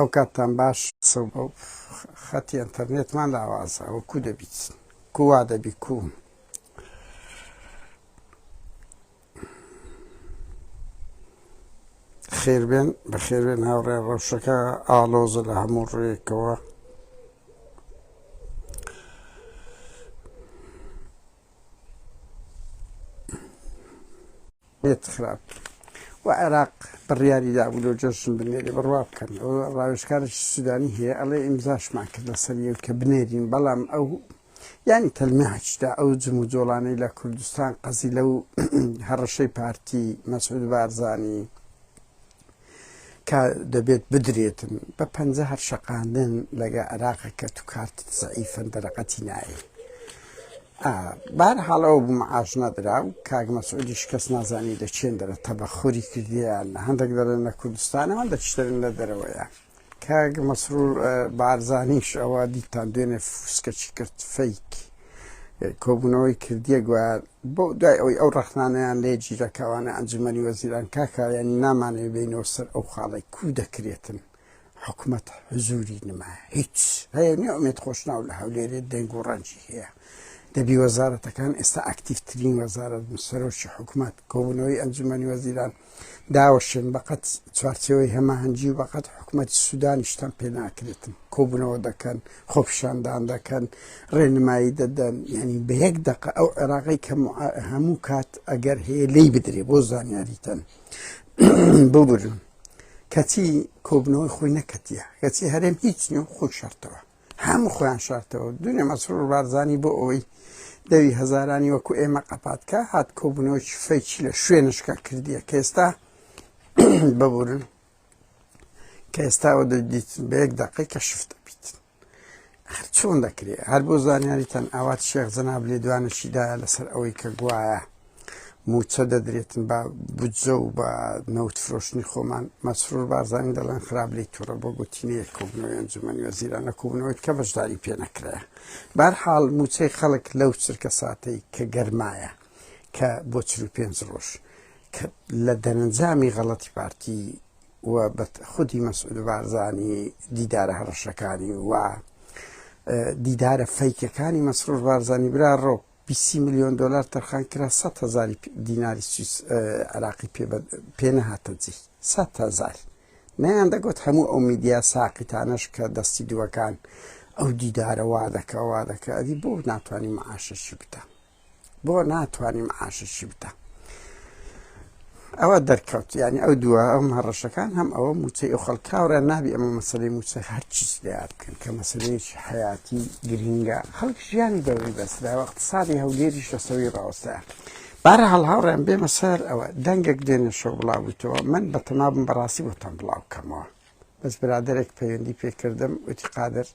ئەو کاتتان باش. خەتی ئەنتەرنێتمان لاوازە ئەوە کو دەبیت کو وا دەبی کو. خێربێن بەخێربێن هاوڕێ ڕەوشەکە ئاڵۆزە لە هەموو ڕوویەکەوە. بێت خراپ و عێراق بڕیاری دابوو لۆ جەژن بنێرێ بڕوا بکەن ئەو ڕاوێژکارێکی سودانی هەیە ئەڵێ ئیمزاشمان کرد لەسەر یەک کە بنێرین بەڵام ئەو یانی تەلمیحیشدا ئەو جموجۆڵانەی لە کوردستان قەزی لەو هەڕەشەی پارتی مەسعود بارزانی کە دەبێت بدرێتن بە پەنجە هەر شەقاندن لەگە عێراقە کە تو کارتت زەعیفن دەرەقەتی نایە بار حاڵەوە بوو معاش نەدرا و کاک مەسعودیش کەس نازانی لە چێن دەرە تەبەخوری کردیان هەندێک دەڵێن لە کوردستانەوە هەندێکیش دەڵێن لە دەرەوەیە کاک مەسرور بارزانیش ئەوە دیتان دوێنێ فسکەچی کرد فەیک کۆبوونەوەی کردیە گوایە بۆ دوای ئەوەی ئەو ڕەخنانەیان لێ گیرەکەوانە ئەنجومەنی وەزیران کاکە یانی نامانەوێ بێینەوە سەر ئەو خاڵەی کو دەکرێتن حکومەت حزوری نما هیچ هەیە نیە ئومێد خۆشناو لە هەولێرێ دەنگ و ڕەنجی هەیە دەبی وەزارەتەکان ئێستا ئەکتیڤترین وەزارەت بن سەرۆکی حکومەت کۆبوونەوەی ئەنجومەنی وەزیران داوەشێن بەقەت چوارچێوەی هەماهەنگی و بەقەت حکومەتی سودانیشتان پێ ناکرێتن کۆبوونەوە دەکەن خۆپیشاندان دەکەن ڕێنمایی دەدەن یعنی بە یەک دەقە ئەو عێراقی کە هەموو کات ئەگەر هەیە لی بدرێ بۆ زانیاریتەن ببورن کەچی کۆبنەوەی خۆی نەکەتیە کەچی هەرێم هیچ نیە خۆی شارتەوە هەموو خۆیان شارتەوە دونێ مەسرور بارزانی بۆ ئەوەی دەوی هەزارانی وەکو ئێمە قەپات کە هات کۆبوونەوەی فەیکی لە شوێنشکە کردیە کە ئێستا ببورن کە ئێستاوە دەدیت بە یەک دقەی کە شفت دەبیت هەر چۆن دەکرێ هەر بۆ زانیاریتان ئاوات شێخ جەناب لێدوانێکی دایە لەسەر ئەوەی کە گوایە موچە دەدرێتن بە بودجە و بە نەوت فرۆشتنی خۆمان مەسرور بارزانی دەڵێن خراپ لی توڕە بۆ گوتینەیە کۆبنەوەی ئەنجومەنی وەزیرانە کۆبنەوەی کە بەشداری پێ نەکرایە بارحاڵ موچەی خەڵک لەو چرکە ساتەی کە گەرمایە کە بۆ 45 ڕۆژ کە لە دەرەنجامی غەڵەتی پارتی و بە خودی مەسعود بارزانی دیدارە هەڕەشەکانی و دیدارە فەیکەکانی مەسرور بارزانی برا ڕۆ 20 میلیۆن دلار تەرخان کرا 100 هزاری دیناری سویس عراقی پێ نەهاتە جی 100 هزار نیان دەگوت هەموو ئەو میدیا ساقیتانەش کە دەستی دووەکان ئەو دیدارە وا دەکە وا دەکە ئەدی بۆ ناتوانانی معاشەشی بدە بۆ ناتوانانی معاشەشی بدە ئەوە دەرکەوت یعنی ئەو دووە ئەم هەڕەشەکان هەم ئەوە موچەی ئەو خەڵکاوڕە نابی ئەمە مەسلەی موچە هەرچی لات بکەن کە مەسلەیەکی حیاتی گرنگە خەڵک ژیانی بەوەی بەسراوە اقتصادی هەولێریش لەسەوی ڕاوەستە بارە هەڵ هاوڕێن بێمە سەر ئەوە دەنگێک دێنێ شەو بڵاو بوویتەوە من بەتەمابم بەڕاستی بۆتان بڵاو کەمەوە بەس برادێک پەیوەندی پێکردم وتی قادر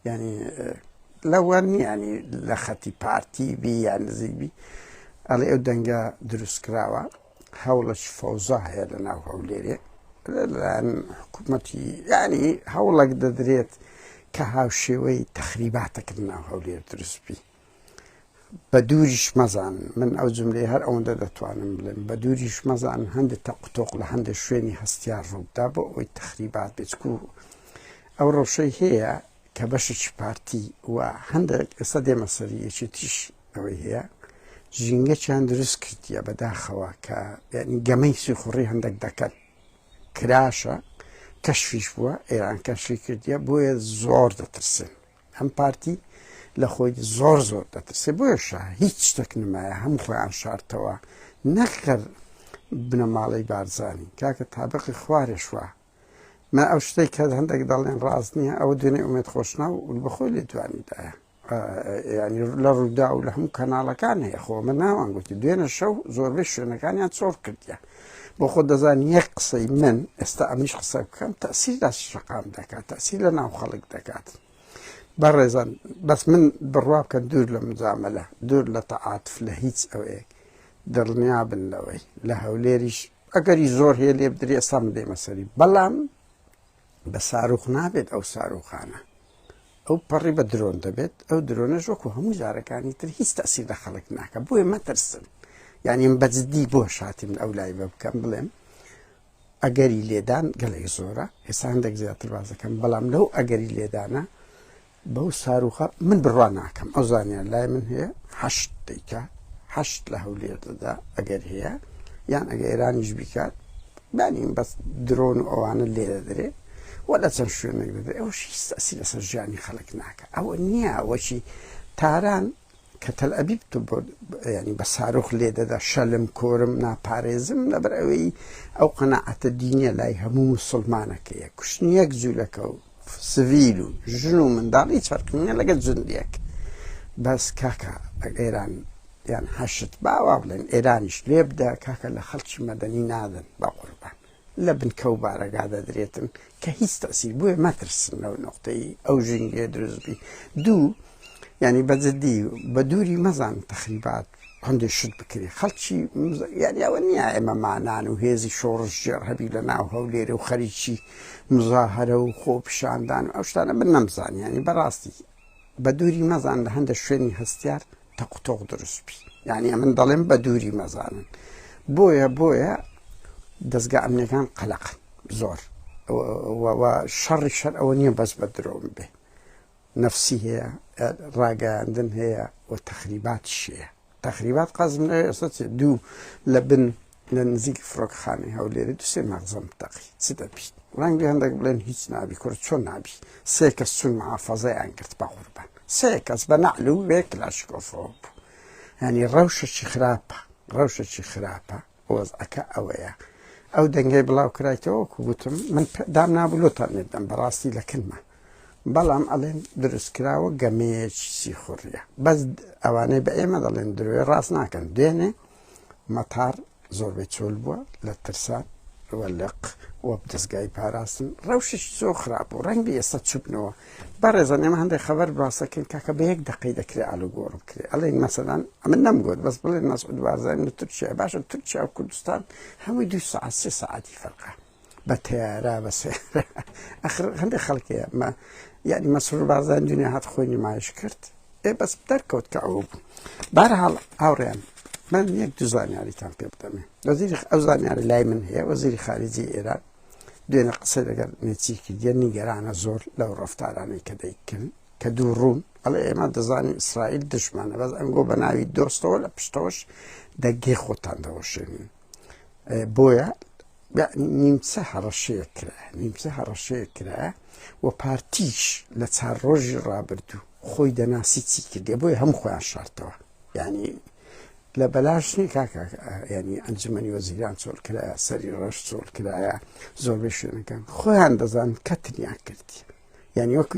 یعنی لەوە نییە لە خەتی پارتی بی یان نزیک بی ئەڵێ ئەو دەنگە دروست کراوە هەوڵەش فەوزا هەیە لە ناو هەولێرێ لەلایەن حکوومەتی ینی هەوڵێک دەدرێت کە هاوشێوەی تەخریباتەکە ناو هەولێر دروست بی بە دووریش مەزان من ئەو جملەی هەر ئەوەندە دەتوانم بڵێم بە دووریش مەزان هەندێک تەقوتۆق لە هەندێک شوێنی هەستیار ڕووبدا بۆ ئەوەی تەخریبات بێچکو ئەو ڕەوشەی هەیە کە بەشێکی پارتی و هەندێک ئێستا دێمە سەری یەکێتیش ئەوەی هەیە ژینگەکیان دروست کردیە بەداخەوە کە یعنی گەمەی سیخوڕی هەندێک دەکەن کراشە کەشفیش بووە ئێران کەشفی کردیە بۆیە زۆر دەترسن هەم پارتی لە خۆی زۆر زۆر دەترسێ بۆیەشە هیچ شتێک نمایە هەم خۆیان شارتەوە نەخەر بنەماڵەی بارزانی کاکە تابقی خوارێشوە من ئەو شتێک کە هەندێک دەڵێن ڕاست نییە ئەوە دوێنێ ئومێد خۆشناو بەخۆی لێدوانیدایە ینی لە ڕوودا و لە هەموو کەناڵەکان هەیە خۆ من ناوان گوتی دوێنە شەو زۆربەی شوێنەکانیان چۆڵ کردیان بۆ خۆ دەزان یەک قسەی من ئێستا ئەمیش قسە بکەم تەسیر لە شەقام دەکات تەسیر لە ناو خەڵک دەکات بەڕێزان بەس من بڕوا بکەن دوور لە مجاملە دوور لە تەعاتف لە هیچ ئەوەیەک دڵنیا بن لەوەی لە هەولێریش ئەگەری زۆر هەیە لێ بدرێ ئێستا من دێمە سەری بەڵام بە ساروخ نابێت ئەو ساروخانە ئەو پەڕی بە درۆن دەبێت ئەو درۆنەش وەکو هەموو جارەکانی تر هیچ تەسیر لە خەڵک ناکە بۆیە مەترسن یعنی من بەجددی بۆ شاتیم ئەو لای بە بکەم بڵێم. ئەگەری لێدان گەلێک زۆرە، ئێستا هەندێک زیاتر باس دەکەم، بەڵام لەو ئەگەری لێدانە بەو ساروخە من بڕوا ناکەم. ئەو زانیار لای من هەیە حەشد دەیکا، حەشد لە هەولێر دەدا ئەگەر هەیە، یان ئەگە ئێرانیش بیکات بانیم بەس درۆن و ئەوانە لێ دەدرێ و لە چەند شوێنێک دەدرێ، ئەوەش هیچ تەئسیر لەسەر ژیانی خەڵک ناکە. ئەوە نییە ئەوەشی تاران کە تەلئەبیب تۆ بۆ یانی بە ساروخ لێ دەدا شەلم کۆرم ناپارێزم لەبەر ئەوەی ئەو قەناعەتە دینیە لای هەموو موسڵمانەکەیە کوشتنی یەک جوولەکە و سڤیل و ژن و منداڵ هیچ فەرقی نییە لەگەڵ جوندیەک بەس کاکە ئێران یان حەشد با وا بڵێن ئێرانیش لێ بدە کاکە لە خەڵکی مەدەنی نادەن بە قوربان لە بنکە و بارەگا دەدرێتن کە هیچ تەسیر بۆیە مەترسن لەو نقطەی ئەو ژینگەیە دروست بی دوو یعنی بە جدی بە دووری مەزان تەخریبات هەندێک شت بکرێ خەڵکی یعنی ئەوە نییە ئێمە مانان و هێزی شۆڕشگێڕ هەبی لە ناو هەولێرە و خەریکی مزاهرە و خۆپیشاندان و ئەو شتانە من نەمزانی یعنی بەڕاستی بە دووری مەزان لە هەندێک شوێنی هەستیار تەق و تۆق دروست بی یعنی ئەمن دەڵێم بە دووری مەزانن بۆیە بۆیە دەستگا ئەمنیەکان قەلەقن زۆر شەڕی شەر ئەوە نییە بەس بە درۆم بێ نەفسی هەیە ڕاگەیاندن هەیە و تەخریبات شەیە تەخریبات قەزم لە ئێستا چێ دوو لە بن لە نزیک فڕۆکەخانەی هەولێری دوو سێ مەخزەن بتەقی چ دەبی ڕەنگی هەندێک بڵێن هیچ نابی کورە چۆن نابی سێ کەس چون محافەزەیان کرد بە قوربان سێ کەس بە نەعل و وێ کلاشکۆفەوە بوو یعنی ڕەوشەکی خراپە ڕەوشەکی خراپە وەزعەکە ئەوەیە ئەو دەنگەی بڵاو کرایتەوە وەکو گوتم من دام نابوو لۆتان نێردەم بەڕاستی لە کنمە بەڵام ئەڵێن دروستکراوە گەمەیەکی سیخوڕیە بەس ئەوانەی بە ئێمە دەڵێن درۆی ڕاست ناکەن دوێنێ مەتار زۆربەی چۆل بووە لە ترسان و لق و دەستگای پاراستن ڕەوشێکی زۆر خراپ بوو ڕەنگی ئێستا چوبنەوە بەڕێزان ئێمە هەندێک خەبەر باسەکەین کاکە بە یەک دقەی دەکرێت ئالوگۆڕ بکرێ ئەڵێن مەسەلەن ئەمن نەمگوت بەس بڵێن مەسعود بارزانی لە تورکیا باشە تورکیا و کوردستان هەمووی دو ساعت سێ ساعتی فەرقە بە تەیارە بە سێرە ئەخر هەندێک خەڵکەیە مە یعنی مەسرور بارزانی دنیا هات خۆی نمایش کرد ئێ بەس دەرکەوت کە ئەوە بوو بارحاڵ هاوڕێیان من یەک دوو زانیاریتان پێ بدەمێ وەزیری ئەو زانیاری لای من هەیە وەزیری خارجی ئێران دوێنێ قسەی لەگەڵ نێچیر کردیە نیگەرانە زۆر لەو ڕەفتارانەی کە دەیکەن کە دوو ڕوون ئەڵێ ئێمە دەزانین ئیسرائیل دشمانە بەس ئەنگۆ بە ناوی دۆستەوە لە پشتەوەش دەگەی خۆتان دەوەشێنن بۆیە نیمچە هەڕەشەیە کرا نیمچە هەڕەشەیە کرا و پارتیش لە چار ڕۆژی ڕابردوو خۆی دەناسی چی کردێ بۆیە هەم خۆیان شارتەوە یعنی لە بەلاش نیە کاکە یعنی ئەنجومەنی وەزیران چۆل کرایە سەری ڕەش چۆل کرایە زۆربەی شوێنەکان خۆیان دەزان کەتریان کردی یعنی وەکو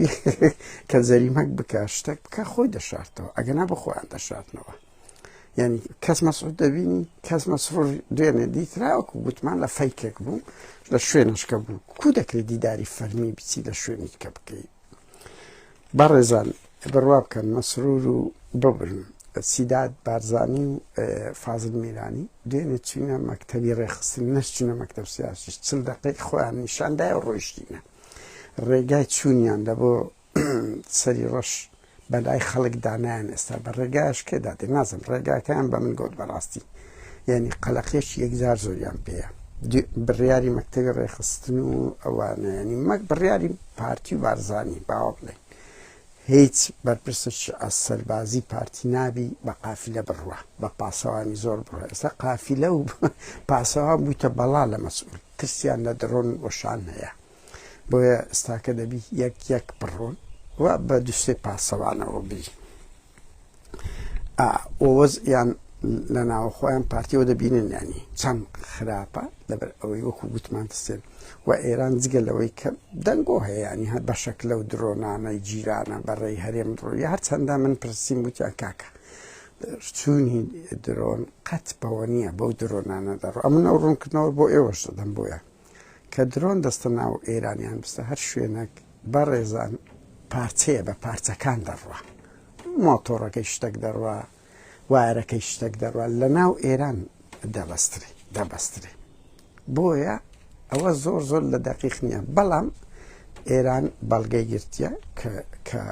کە جەریمەک بکە شتێک بکە خۆی دەشارتەوە ئەگەنا بە خۆیان دەشارنەوە یعنی کەس مەسعود دەبینی کەس مەسرور دوێنێ دیترا وەکو گوتمان لە فەیکێک بوو لە شوێنشکە بوو کو دەکرێت دیداری فەرمی بچی لە شوێنی کە بکەیت بەڕێزان بڕوا بکەن مەسرور و ببرن سیداد بارزانی و فازل میرانی دوێنێ چوینە مەکتەبی ڕێکخستن نەشچونە مەکتەب سیاسیش چل دقەی خۆیان نیشاندای و ڕۆیشتینە ڕێگای چوونیان لە بۆ سەری ڕەش بەلای خەڵک دانایان ئێستا بە ڕێگاش کێ دادێ نازم ڕێگاکەیان بە من گوت بەڕاستی یعنی قەلەقێکی یەکجار زۆریان پێیە بڕیاری مەکتەبی ڕێکخستن و ئەوانە ینی مەک بڕیاری پارتی و بارزانی باوە بڵێن هیچ بەرپرسێکی ئاست سەربازی پارتی نابی بە قافلە بڕوا بە پاسەوانی زۆر بڕوا ئێستا قافلە و پاسەوان بوویتە بەڵا لە مەسئول ترسیان لە دڕۆن وەشان هەیە بۆیە ئێستاکە دەبی یەک یەک بڕۆن و بە دوسێ پاسەوانەوە بی وەزعیان لە ناوەخۆیان پارتیەوە دەبینن ینی چەند خراپە لەبەر ئەوەی وەکو گوتمان تسێن و ئێران جگە لەوەی کە دەنگۆ هەیە ینی هەر بەشێک لەو درۆنانەی جیرانە بەڕێی هەرێم ڕۆی هەرچەندە من پرسیم وتیان کاکە چوونی درۆن قەت بەوە نییە بەو درۆنانە دەڕۆ ئەمن ئەو ڕوونکردنەوە بۆ ئێوەش دەدەم بۆیە کە درۆن دەستە ناو ئێرانیان بستە هەر شوێنێک بەڕێزان پارچەیە بە پارچەکان دەڕوا مۆتۆڕەکەی شتێک دەڕوا وایەرەکەی شتێک دەڕوا لە ناو ئێران دەبەسترێ دەبەسترێ بۆیە ئەوە زۆر زۆر لە دەقیق نییە بەڵام ئێران بەڵگەی گرتیە کە کە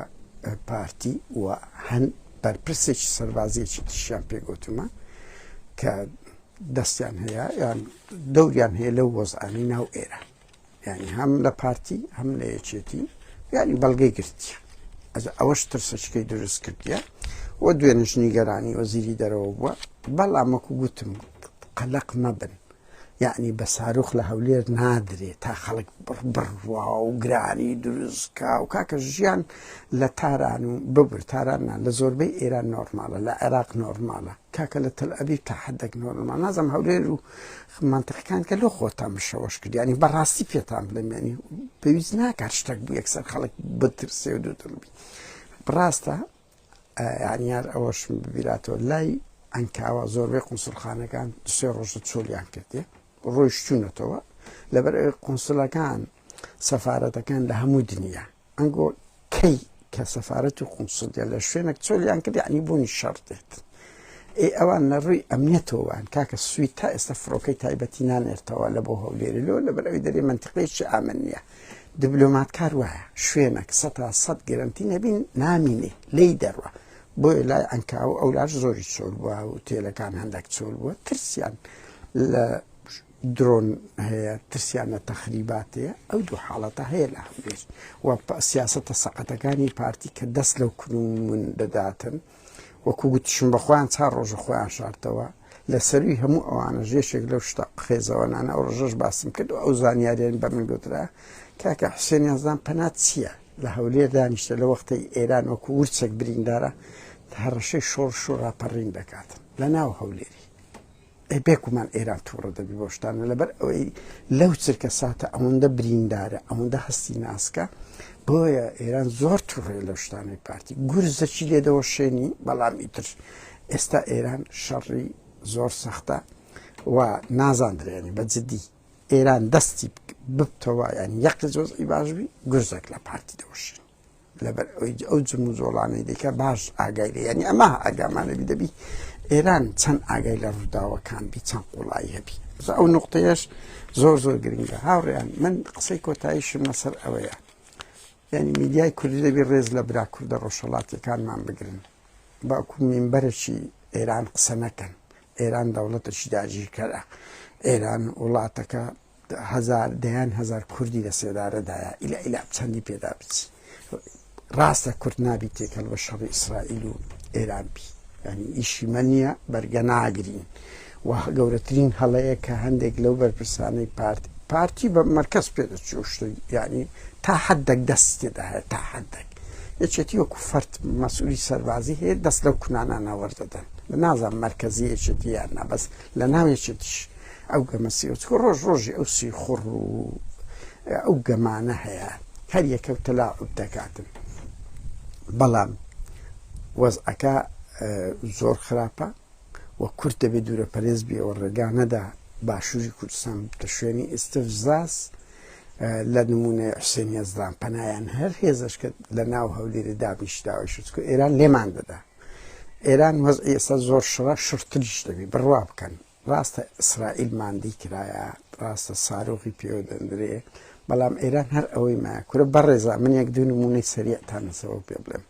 پارتی و هەن بەرپرسێکی سەربازیەکی تیشیان پێگوتومە کە دەستیان هەیە یان دەوریان هەیە لەو وەزعانەی ناو ئێران یعنی هەم لە پارتی هەم لە یەکێتی یعنی بەڵگەی گرتیە ئەز ئەوەش ترسەچکەی دروست کردیە و دوێنش نیگەرانی وەزیری دەرەوە بووە بەڵام وەکو گوتم قەلەق مەبن یەعنی بە ساروخ لە هەولێر نادرێ تا خەڵک بڕوا و گرانی دروست کا و کاکە ژیان لە تاران و ببر تاران نا لە زۆربەی ئێران نۆرمالە لە عێراق نۆرمالە کاکە لە تەل ئەبیب تا حدێک نۆرمال نازم هەولێر و منتەقەکان کە لۆ خۆتان مشەوەش کرد ینی بەڕاستی پێتان بڵێم ینی پێویست ناکات شتێک بوو یەکسەر خەڵک بترسێ و دوودڵ بی ڕاستە یانی هەر ئەوەشم ببیراتەوە لای ئەنکاوە زۆربەی قونسڵخانەکان سێ ڕۆژە چۆلیان کردێ ڕۆیشتونەتەوە لەبەر قونسلەکان سەفاەتەکان لە هەموو دنیا ئەنگۆ کەی کە سەفاەت و قونسڵیە لە شوێنێک چۆلیان کرد ینی بوونی شەڕ دێت ئێ ئەوان لە ڕووی ئەمنیەتەوەوان کاکە سوید تا ئێستا فڕۆکەی تایبەتی نانێرتەوە لە بۆ هەولێری لۆ لەبەر ئەوی دەرێ منتیقەیەکی ئامن نییە دبلۆماتکار وایە شوێنەک سەتا سەد گرەنتی نەبین نامینێ لێی دەڕوا بۆیە لای ئەنکاوە ئەو لاش زۆری چۆل بووە و تێلەکان هەندێک چۆل بووە ترسیان لە درۆن هەیە ترسیان لە تەخریبات هەیە ئەو دوو حاڵەتە هەیە لە هەولێر و سیاسەتە سەقەتەکانی پارتی کە دەست لەو کون دەداتن وەکو گوتیشم بە خۆیان چار ڕۆژە خۆیان شارتەوە لە سەروی هەموو ئەوانە ژێشێک لەو شتە قێزەوەنانە ئەو ڕۆژەش باسم کرد و ئەو زانیاریان بە من گوترا کاکە حوسێن یازدان پەنا چییە لە هەولێر دانیشتە لە وەختەی ئێران وەکو ورچێک بریندارە هەڕەشەی شۆڕش و ڕاپەڕین دەکات لە ناو هەولێری ئەی بێگومان ئێران تووڕە دەبی بۆ شتانە لەبەر ئەوەی لەو چرکە ساتە ئەوەندە بریندارە ئەوەندە هەستی ناسکە بۆیە ئێران زۆر تووڕێ لەو شتانەی پارتی گورزەکی لێ دەوەشێنی بەڵام ئیتر ئێستا ئێران شەڕی زۆر سەختە و نازاندرێنی بە جدی ئێران دەستی ببتەوە یان یەقی زۆزی باشبی گورزێک لە پارتی دەوەشێن لەبەر ئەوەی ئەو جموجۆڵانەی دیکە باش ئاگای لێ یعنی ئەمە ئاگامانە بی دەبی ئێران چەند ئاگای لە ڕووداوەکان بی چەند قوڵایی هەبی ئەو نقطەیەش زۆر زۆر گرنگە هاوڕێیان من قسەی کۆتاییشم لەسەر ئەوەیە یعنی میدیای کوردی دەبی ڕێز لە برا کوردە ڕۆژهەڵاتیەکانمان بگرن باکو مینبەرەکی ئێران قسە نەکەن ئێران دەوڵەتێکی داگیرکەرە ئێران وڵاتەکە هەزار دەیان هەزار کوردی لە سێدارە دایە ئیلا ئیلا چەندی پێدا بچی ڕاستە کورد نابی تێکەڵ بە شەڕی ئیسرائیل و ئێران بی ینی ئیشی مە نییە بەرگە ناگرین و گەورەترین هەڵەیە کە هەندێک لەو بەرپرسانەی پارتی پارتی بە مرکز پێ دەچوو ینی تا حدێک دەست تێدا هەیە تا حدێک یەکێتی وەکو فەرد مەسئولی سەربازی هەیە دەست لەو کونانە ناوەردەدەن نازانم مەرکەزی یەکێتی یان نا بەس لە ناو یەکێتیش ئەو گەمە سیوچکە ڕۆژ ڕۆژی ئەو سیخوڕ و ئەو گەمانە هەیە هەر یەکە و تەلاعوب دەکاتن بەڵام وەزعەکە زۆر خراپە و کورد دەبێت دوورە پەرێز بێ و ڕێگا نەدا باشووری کوردستان بتە شوێنی ئیستفزاز لە نمونەی حوسێن یەزدان پەنایان هەر هێزەش کە لە ناو هەولێری دابیشتاوە شتکو ئێران لێمان دەدا ئێران وەزعی ئێستا زۆر شڕە شڕتریش دەبی بڕوا بکەن ڕاستە ئیسرائیل ماندی کرایە ڕاستە ساروخی پێوە دەندرێ بەڵام ئێران هەر ئەوەی مایە کورە بەڕێزا من یەک دوو نمونەی سەریعتان لەسەوە پێ بڵێم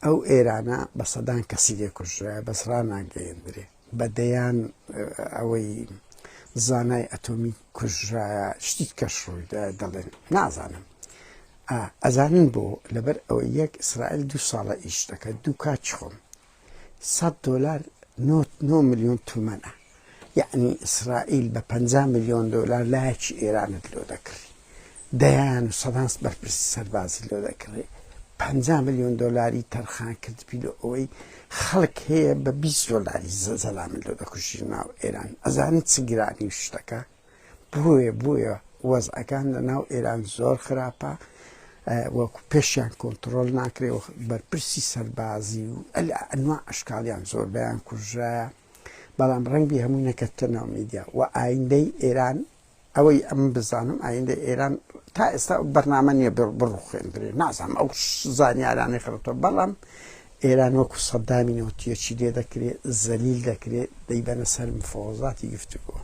ئەو ئێرانە بە سەدان کەسی لێ کوژرایە بەس ڕاناگەیەندرێ بە دەیان ئەوەی زانای ئەتۆمی کوژرایە شتی کەش ڕوویدا دەڵێن نازانم ئەزانن بۆ لەبەر ئەوەی یەک ئیسرائیل دوو ساڵە ئیش دەکات دوو کاچ خۆم 100 دلار 9 میلیۆن تومەنە یعنی ئیسرائیل بە 50 میلیۆن دلار لایەکی ئێرانت لۆ دەکڕی دەیان و سەدان بەرپرسی سەربازی لۆ دەکڕێ 50 میلیۆن دلاری تەرخان کرد لۆ ئەوەی خەڵک هەیە بە 20 دلاری زەلامن لۆ دەکوژی ناو ئێران ئەزانن چ گرانی شتەکە بۆیە بۆیە وەزعەکان لە ناو ئێران زۆر خراپە وەکو پێشیان کۆنتترۆل ناکرێ و بەرپرسی سەربازی و ئەنوا ئەشکاڵیان زۆربیان کوژرایە بەڵام ڕەنگی هەمووی نەکەتە ناو میدیا و ئایندەی ئێران ئەوەی ئەم بزانم ئایندە ئێران تا ئێستا بەرنامە نییە بڕوخێندرێ نازانم ئەو زانیارانەی خڕتەوە بەڵام ئێران وەکو سەدامی نەوتیەکی لێ دەکرێ زەلیل دەکرێ دەیبەنە سەر مفەوەزاتی گفتوگۆ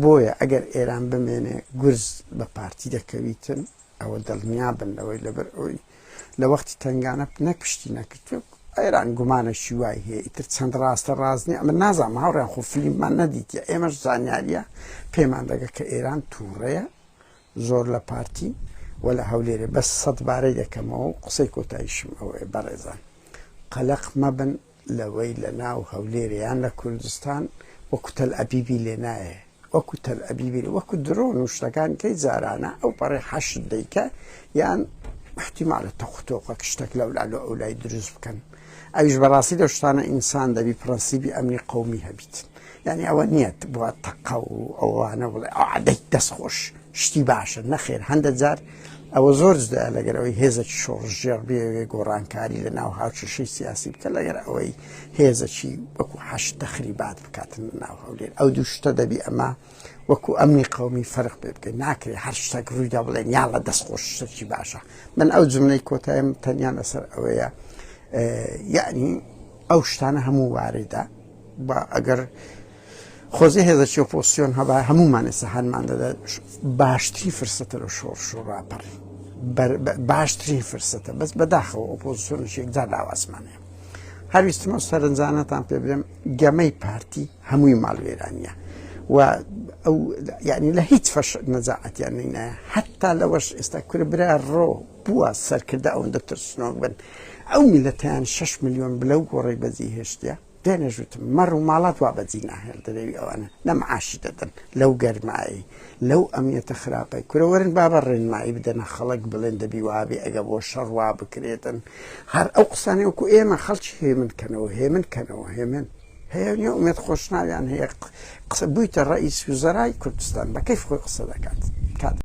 بۆیە ئەگەر ئێران بمێنێ گورز بە پارتی دەکەویتن ئەوە دڵنیا بن لەوەی لەبەر ئەوی لە وەختی تنگانە نەک پشتی نەکرد. ئێران گومانەکی وای هەیە ئیتر چەند ڕاستە ڕاست نییە من نازانم هاوڕێیان خۆ فلیممان نەدیتیە ئێمەش زانیاریە پێمان دەگە کە ئێران تووڕەیە زۆر لە پارتی و لە هەولێرێ بەس سەدبارەی دەکەمەوە و قسەی کۆتاییشم ئەوەیە بەڕێزان قەلەق مەبن لەوەی لە ناو هەولێرێ یان لە کوردستان وەکو تەلئەبیبی لێ نایێ وەکو تەلئەبیبی وەکو درۆن و شتەکان کەی جارانە ئەو پەڕی حەشد دەیکە یان احتیمالە تەق و تۆقەک شتەک لەولا لۆ ئەولای دروست بکەن ئەویش بەڕاستی لەو شتانە ئینسان دەبی پرەنسیبی ئەمنی قەومی هەبیت یعنی ئەوە نییە بووە تەقە و ئەوانە بڵێ ئەدەی دەست خۆش شتی باشە نەخێر هەندە جار ئەوە زۆر جدایە لەگەر ئەوەی هێزێکی شۆڕشگێڕ بێوێ گۆڕانکاری لە ناو هاوکێشەی سیاسی بکە لەگەر ئەوەی هێزەکی وەکو حەشد تەخریبات بکاتن لە ناو هەولێر ئەو دوو شتە دەبی ئەمە وەکو ئەمنی قەومی فەرق پێ بکەین ناکرێ هەر شتێک ڕوویدا بڵێن یاڵە دەست خۆش شتێکی باشە من ئەو جملەی کۆتایم تەنیا لەسەر ئەوەیە یعنی ئەو شتانە هەموو واردە با ئەگەر خۆزی هێزەکی ئۆپۆسیۆن هەبا هەمومان ئێستا هەنمان دەدا باشترین فرسەتە لە شۆڕش و ڕاپەڕین باشترین فرسەتە بەس بەداخەوە ئۆپۆزیسیۆنش یەکجار لاوازمان هەیە هەرویستم ئەو سەرنجانەتان پێ بڵێم گەمەی پارتی هەمووی ماڵوێرانیە و ئەو یعنی لە هیچ فەش نەجاعەتیان نینایە حتا لەوەش ئێستا کورە برا ڕۆ بووە سەرکردە ئەوەندە ترسنۆک بن ئەو میلەتیان 6 میلیۆن بلەو گۆڕی بەجی هێشتە دوێنێش وتم مەڕ و ماڵات وا بەجی ناهێڵدرێوی ئەوانە نە معاشی دەدەن لەو گەرمایی لەو ئەمنیەتە خراپەی کورە وەرن بابە ڕێنمایی بدەنە خەڵک بڵێن دەبی وابێ ئەگە بۆ شەڕ وا بکرێتن هەر ئەو قسانەی وەکو ئێمە خەڵکی هێمن کەنەوە هێمن کەنەوە هێمن هەیە نیە ئومێد خۆشناویان هەیە قسە بوویتە ڕئیس وزەرای کوردستان بە کەیف خۆی قسە دەکات کات.